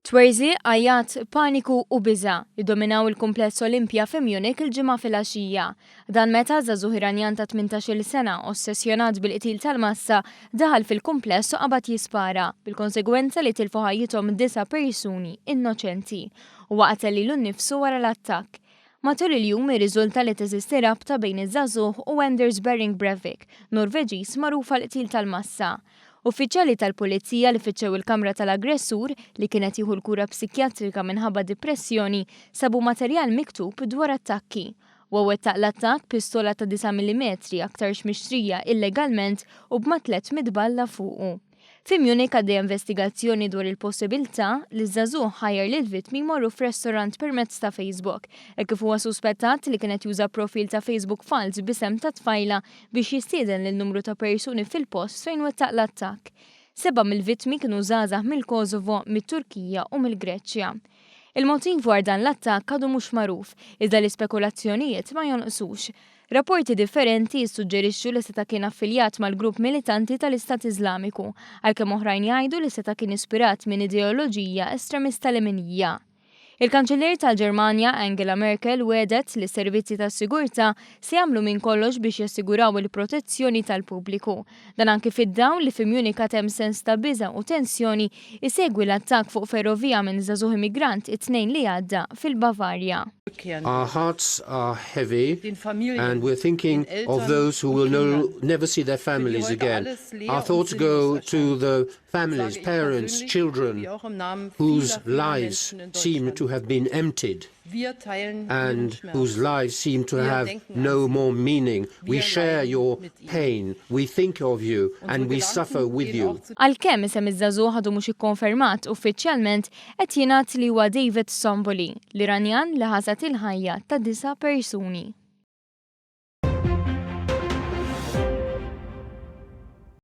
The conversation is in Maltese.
Twerżiq, għajjat, paniku u biża' iddominaw il-kumpless Olympia fi Munich il-Ġimgħa filgħaxija. Dan meta żagħżugħ Iranjan ta' 18-il sena, ossessjonat bil-qtil tal-massa, daħal fil-kumpless u qabad jispara, bil-konsegwenza li tilfu ħajjithom disa' persuni innoċenti. Huwa qatel lilu nnifsu wara l-attakk. Matul il-jum irriżulta li teżisti rabta bejn iż-żagħżugħ u Anders Behring Breivik, Norveġiż magħruf għall-qtil tal-massa. Uffiċjali tal-Pulizija li fittxew il-kamra tal-aggressur, li kien qed jieħu l-kura psikjatrika minħabba dipressjoni, sabu materjal miktub dwar attakki. Huwa wettaq l-attakk b'pistola ta' disa' millimetri aktarx mixtrija illegalment u b'ma' 300 balla fuqu. Fi Munich għaddejja investigazzjoni dwar il-possibilità li ż-żagħżugħ ħajjar lill-vittmi jmorru f'restorant permezz ta' Facebook, hekk kif huwa suspettat li kien qed juża profil ta' Facebook falz b'isem ta' tfajla biex jistieden lil numru ta' persuni fil-post fejn wettaq l-attakk. Sebgħa mill-vittmi kienu żgħażagħ mill-Kosovo, mit-Turkija u mill-Greċja. Il-motiv wara dan l-attakk għadu mhux magħruf, iżda l-ispekulazzjonijiet ma jonqsux. Rapporti differenti jissuġġerixxu li seta' kien affiljat mal-grupp militanti tal-Istat Iżlamiku, għalkemm oħrajn jgħidu li seta' kien ispirat minn ideoloġija estremista leminija. Il-Kanċillier tal-Ġermanja Angela Merkel wegħdet li s-servizzi tas-sigurtà se jagħmlu minn kollox biex jassiguraw il-protezzjoni tal-pubbliku. Dan anki fid-dawl li fi Munich għad hemm sens ta' biża' u tensjoni isegwi l-attakk fuq ferrovija minn żagħżugħ immigrant it-Tnejn li għadda fil-Bavarja. Our hearts are heavy and we're thinking of those who will no, never see their families again. Our thoughts go to the families, parents, children whose lives seem to have been emptied and whose lives seem to have no more meaning. We share your pain, we think of you and we suffer with you. Għalkemm isem iż-żagħżugħ għadu mhux ikkonfermat uffiċjalment, qed jingħad li huwa David Sonboly, l-Iranjan li ħasad il-ħajja ta' disa' persuni.